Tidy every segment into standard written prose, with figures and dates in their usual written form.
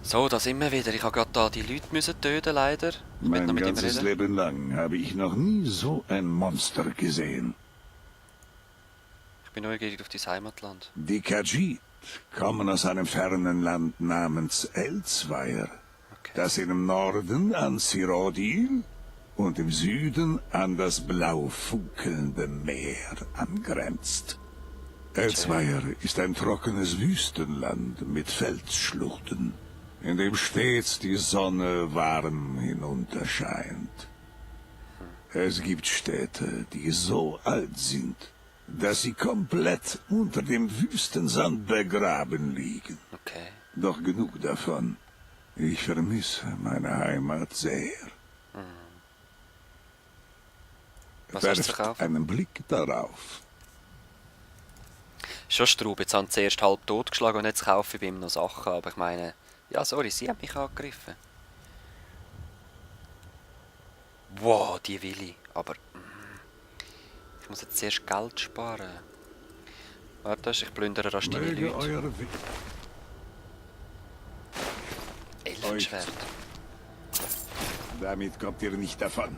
So, da sind wir wieder. Ich habe gerade da die Leute müssen töten, leider. Ich will noch Mein mit ihm ganzes reden. Leben lang habe ich noch nie so ein Monster gesehen. Ich bin neugierig auf dein Heimatland. Die Khajiit kommen aus einem fernen Land namens Elsweier, Okay. das im Norden an Sirodil und im Süden an das blau funkelnde Meer angrenzt. Elsweier ist ein trockenes Wüstenland mit Felsschluchten, in dem stets die Sonne warm hinunterscheint. Es gibt Städte, die so alt sind, dass sie komplett unter dem Wüstensand begraben liegen. Okay. Doch genug davon. Ich vermisse meine Heimat sehr. Was hast du zu Werft kaufen? einen Blick darauf. Schon Straub, jetzt haben sie zuerst halb totgeschlagen und jetzt kaufe ich bei ihm noch Sachen. Aber ich meine, ja, sorry, sie haben mich angegriffen. Wow, die will ich. Aber ich muss jetzt zuerst Geld sparen. Warte, ich plündere rasch deine Möge Leute. euer Elfenschwert. Damit kommt ihr nicht davon.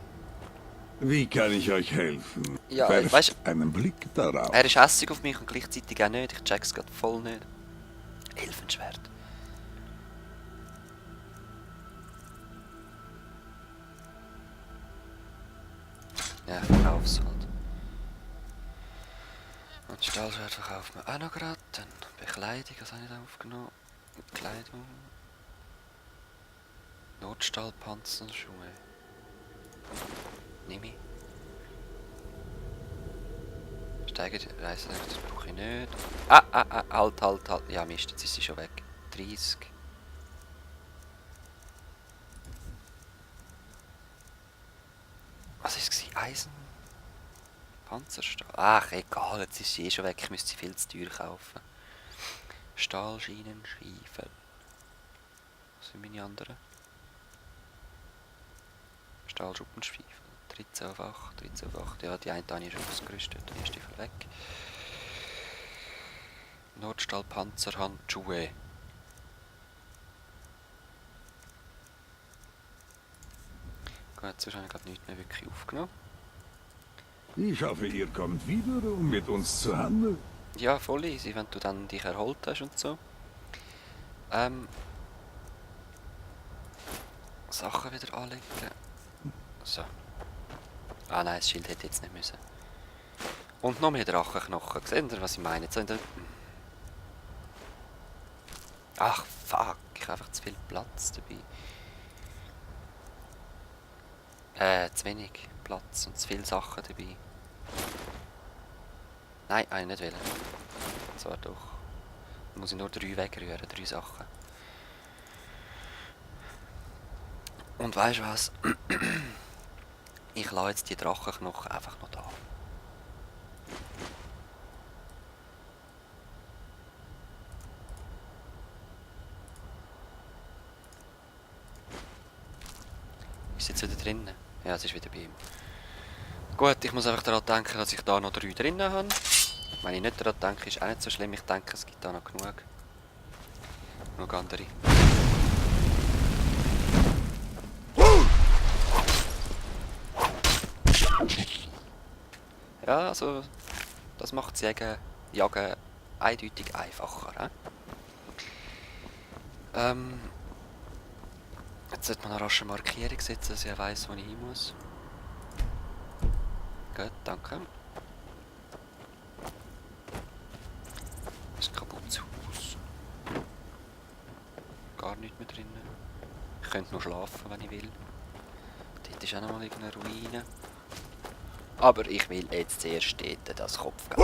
Wie kann ich euch helfen? Ja, Werft weißt- einen Blick darauf. Er ist hässig auf mich und gleichzeitig auch nicht. Ich check's gerade voll nicht. Elfenschwert. Ja, verkauf's halt. Und Stahlschwert verkauft man auch noch gerade. Dann Bekleidung, was habe ich da aufgenommen? Kleidung. Notstahlpanzerschuhe. Nimm ich. Reißer, das brauche ich nicht. Halt. Ja, Mist, jetzt ist sie schon weg. 30. Was ist es? Eisen? Panzerstahl? Ach, egal, jetzt ist sie eh schon weg. Ich müsste sie viel zu teuer kaufen. Stahlschienen, Schiefer. Was sind meine anderen? Stahlschuppenstiefel. 13 auf 8, 13 auf 8. Ja, die eine habe ich schon ausgerüstet. Die erste Stiefel weg. Notstahlpanzerhandschuhe. Gut, jetzt habe ich gerade nichts mehr wirklich aufgenommen. Ich hoffe, ihr kommt wieder, um mit uns zu handeln. Ja, voll easy, wenn du dann dich erholt hast und so. Sachen wieder anlegen. So. Ah nein, das Schild hätte jetzt nicht müssen. Und noch mehr Drachenknochen. Seht ihr, was ich meine? Jetzt ach, fuck. Ich habe einfach zu viel Platz dabei. Zu wenig Platz und zu viele Sachen dabei. Nein, ich nicht wollen. So, doch. Dann muss ich nur 3 wegrühren, 3 Sachen. Und weißt du was? Ich lasse jetzt die Drachenknochen einfach noch da. Ist jetzt wieder drinnen? Ja, es ist wieder bei ihm. Gut, ich muss einfach daran denken, dass ich da noch 3 drinnen habe. Wenn ich nicht daran denke, ist auch nicht so schlimm. Ich denke, es gibt da noch genug. Noch andere. Ja, also das macht das Jagen eindeutig einfacher. Jetzt sollte man eine rasche Markierung setzen, dass ich weiss, wo ich hin muss. Gut, danke. Das ist ein kaputtes Haus. Gar nichts mehr drinnen. Ich könnte noch schlafen, wenn ich will. Dort ist auch noch mal irgendeine Ruine. Aber ich will jetzt zuerst dort das Kopfgeld.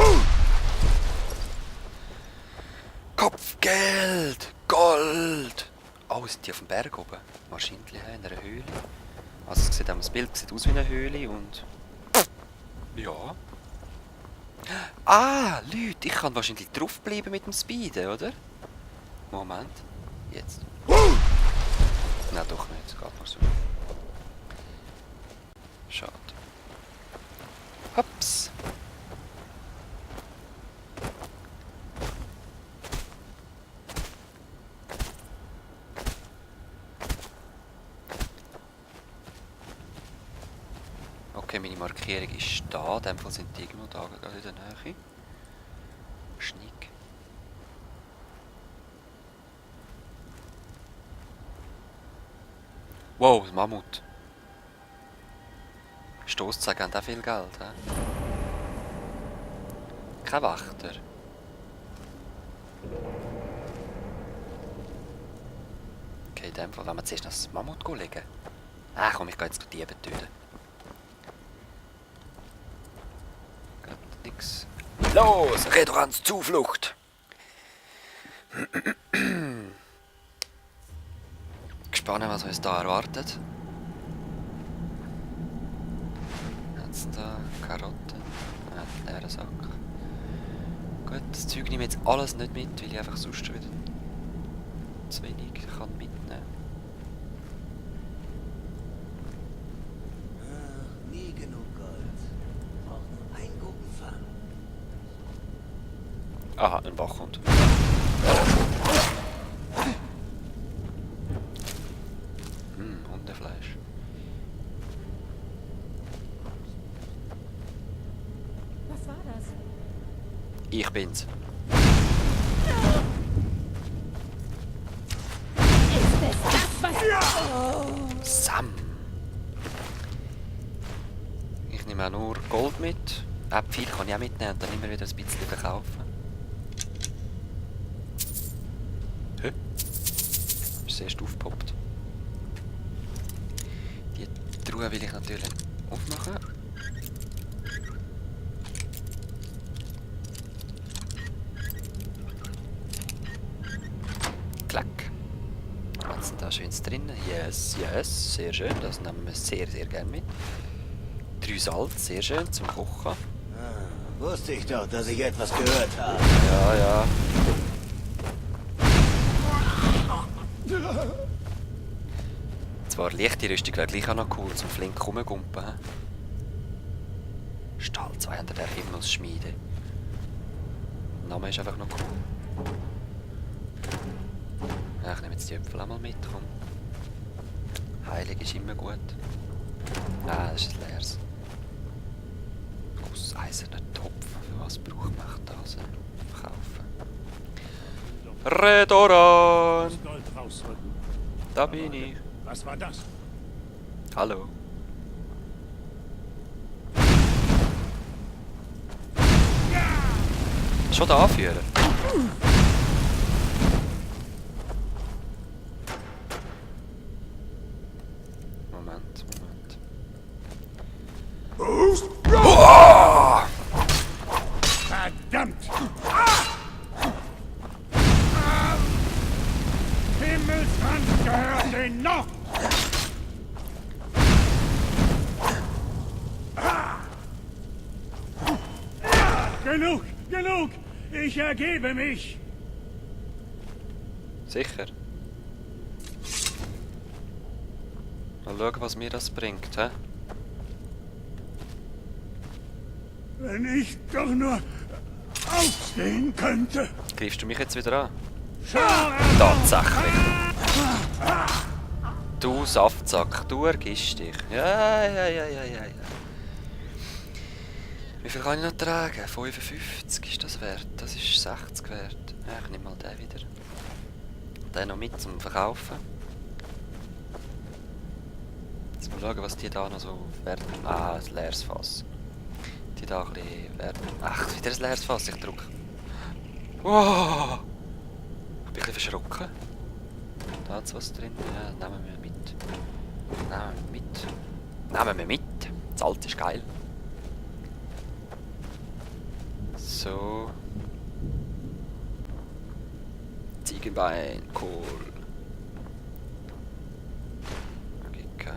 Kopfgeld! Gold! Oh, sind die auf dem Berg oben? Wahrscheinlich in einer Höhle. Also es sieht das Bild sieht aus wie eine Höhle und... Ja. Ah, Leute, ich kann wahrscheinlich draufbleiben mit dem Speeden, oder? Moment. Jetzt. Nein, doch nicht. Es geht nur so. Schade. Hops. Okay, meine Markierung ist da. In dem Fall sind die irgendwo da, gerade in der Nähe. Schnick. Wow, das Mammut. Stoßzeiger haben auch viel Geld, hä? Kein Wächter. Okay, in dem Fall, wenn wir zuerst noch das Mammut legen. Ah, komm, ich gehe jetzt die Diebe töten. Geht nix. Los, Redorans Zuflucht! Gespannt, was uns da erwartet. Hat's da Karotten? Leeren Sack. Gut, das Zeug nehme ich jetzt alles nicht mit, weil ich einfach sonst schon wieder zu wenig kann mitnehmen. Nie genug Gold. Braucht nur einen guten Fang. Aha, ein Wachhund. Hundefleisch. Was war das? Ich bin's. Ist es das, was... Sam! Ich nehme auch nur Gold mit. Äpfel kann ich auch mitnehmen und dann immer wieder ein bisschen verkaufen. Hä? Ist erst aufgepoppt. Die Truhe will ich natürlich aufmachen. Klack. Was ist denn da Schönes drin? Yes, yes, sehr schön. Das nehmen wir sehr, sehr gerne mit. 3 Salz, sehr schön zum Kochen. Wusste ich doch, dass ich etwas gehört habe. Ja, ja. Zwar leichte Rüstung wäre gleich auch noch cool zum flink rumgumpen. Stahl 200 der Himmelsschmiede. Der Name ist einfach noch cool. Ja, ich nehme jetzt die Äpfel auch mal mit, komm. Heilig ist immer gut. Ah, das ist ein leeres. Gusseiserner Topf. Für was braucht man das? Verkaufen. Redoran! Gold rausrücken. Da bin ich. Was war das? Hallo. Schon der Anführer? Moment. Verdammt! Himmelsrand gehört den noch! Genug! Genug! Ich ergebe mich! Sicher. Mal schauen, was mir das bringt, hä? Wenn ich doch nur aufstehen könnte! Greifst du mich jetzt wieder an? Schau! Tatsächlich. Du Saftsack, du ergibst dich. Ja. Wie viel kann ich noch tragen? 55 ist das wert. Das ist 60 wert. Ja, ich nehme mal den wieder. Den noch mit zum Verkaufen. Jetzt mal schauen, was die da noch so wert. Ah, ein leeres Fass. Die da ein bisschen wert. Ach, wieder ein leeres Fass. Ich drücke. Wow! Ich bin ein bisschen verschrocken. Da ist was drin. Ja, nehmen wir mit. Nehmen wir mit. Das Alte ist geil. So. Ziegenbein, Kohl. Magika.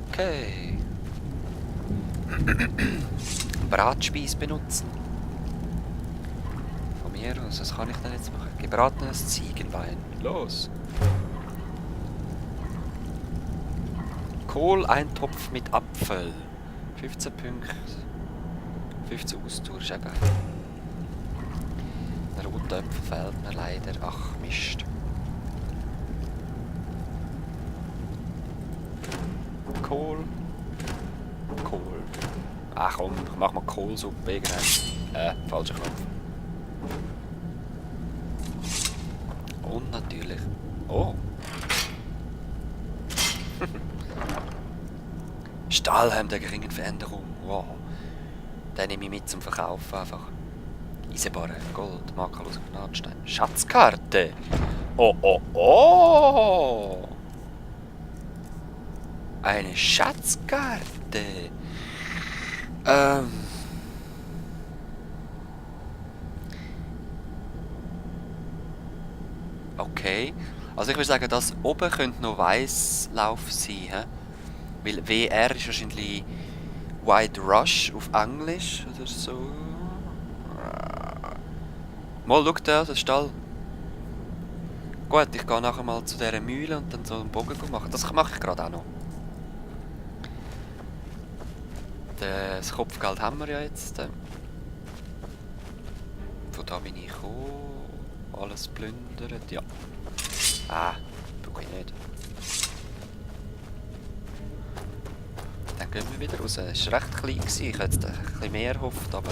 Okay. Bratspieß benutzen. Von mir aus, was kann ich denn jetzt machen? Gebratenes Ziegenbein. Los! Kohl-Eintopf mit Apfel. 15 Punkte. 15 Ausdauer ist eben. Der rote Apfel fehlt mir leider. Ach, Mist. Kohl. Kohl. Ach komm, ich mach mal Kohlsuppe irgendwann. Falscher Knopf. Und natürlich. Oh. Stahlhelm der geringen Veränderung. Wow. Den nehme ich mit zum Verkaufen einfach. Eisenbarre, Gold, makelloser Gnadenstein. Schatzkarte! Oh, oh, oh! Eine Schatzkarte! Okay. Also ich würde sagen, das oben könnte noch Weißlauf sein. He? Weil WR ist wahrscheinlich White Rush auf Englisch oder so. Mal, schau da, der Stall. Gut, ich gehe nachher mal zu dieser Mühle und dann so einen Bogen machen. Das mache ich gerade auch noch. Das Kopfgeld haben wir ja jetzt. Von da bin ich gekommen. Alles plündert, ja. Brauche ich nicht. Dann gehen wir wieder raus. Es war recht klein. Ich hätte jetzt ein bisschen mehr erhofft, aber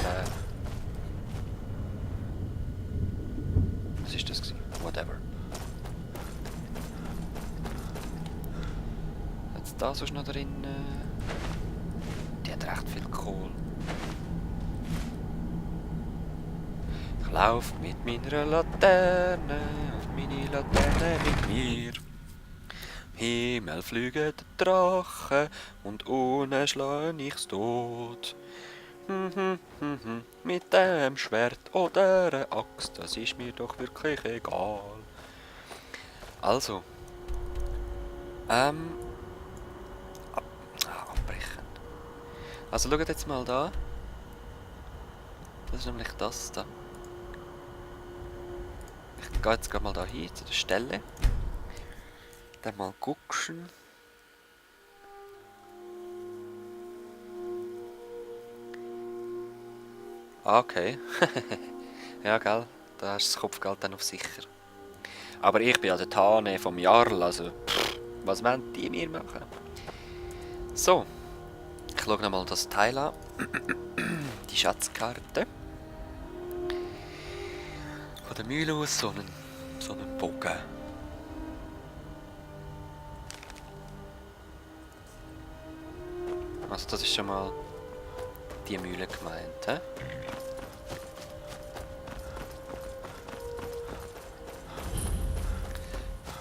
was war das? Whatever. Jetzt da sonst noch drin. Die hat recht viel Kohl. Ich laufe mit meiner Laterne und meine Laterne mit mir. Im Himmel fliegen die Drachen und unten schlage ich's tot. Mit dem Schwert oder der Axt, das ist mir doch wirklich egal. Also. Abbrechen. Also schaut jetzt mal da. Das ist nämlich das da. Ich gehe jetzt mal da hin, zu der Stelle. Dann mal gucken. Okay. Ja, gell. Da hast du das Kopfgeld dann auf sicher. Aber ich bin ja der Tane vom Jarl, also was wollen die mir machen? So. Ich schaue nochmal das Teil an. Die Schatzkarte. Von der Mühle aus so einen Bogen. Also das ist schon mal die Mühle gemeint, hä?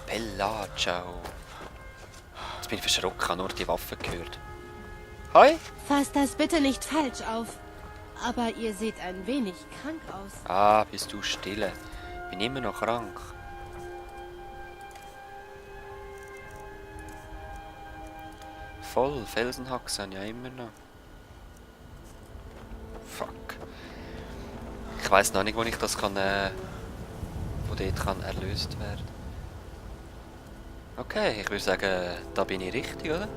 Bellagio. Jetzt bin ich verschrocken, habe nur die Waffe gehört. Hi! Fasst das bitte nicht falsch auf. Aber ihr seht ein wenig krank aus. Bist du stille. Bin immer noch krank. Voll, Felsenhaxen, ja immer noch. Fuck. Ich weiss noch nicht, wo ich das kann, wo dort kann erlöst werden. Okay, ich würde sagen, da bin ich richtig, oder?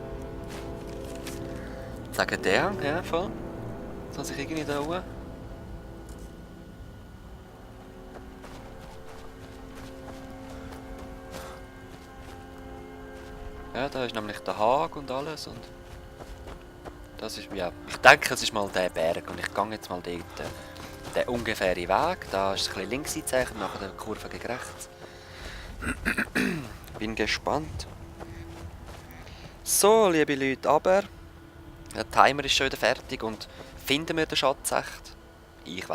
Sagen der, ja, voll. Soll sich irgendwie da oben? Ja, da ist nämlich der Hag und alles und das ist, ja, ich denke, es ist mal der Berg und ich gehe jetzt mal dort den ungefähren Weg. Da ist ein bisschen links einzeichnet, nachher der Kurve gegen rechts. Bin gespannt. So, liebe Leute, aber der Timer ist schon wieder fertig und finden wir den Schatz echt? Ich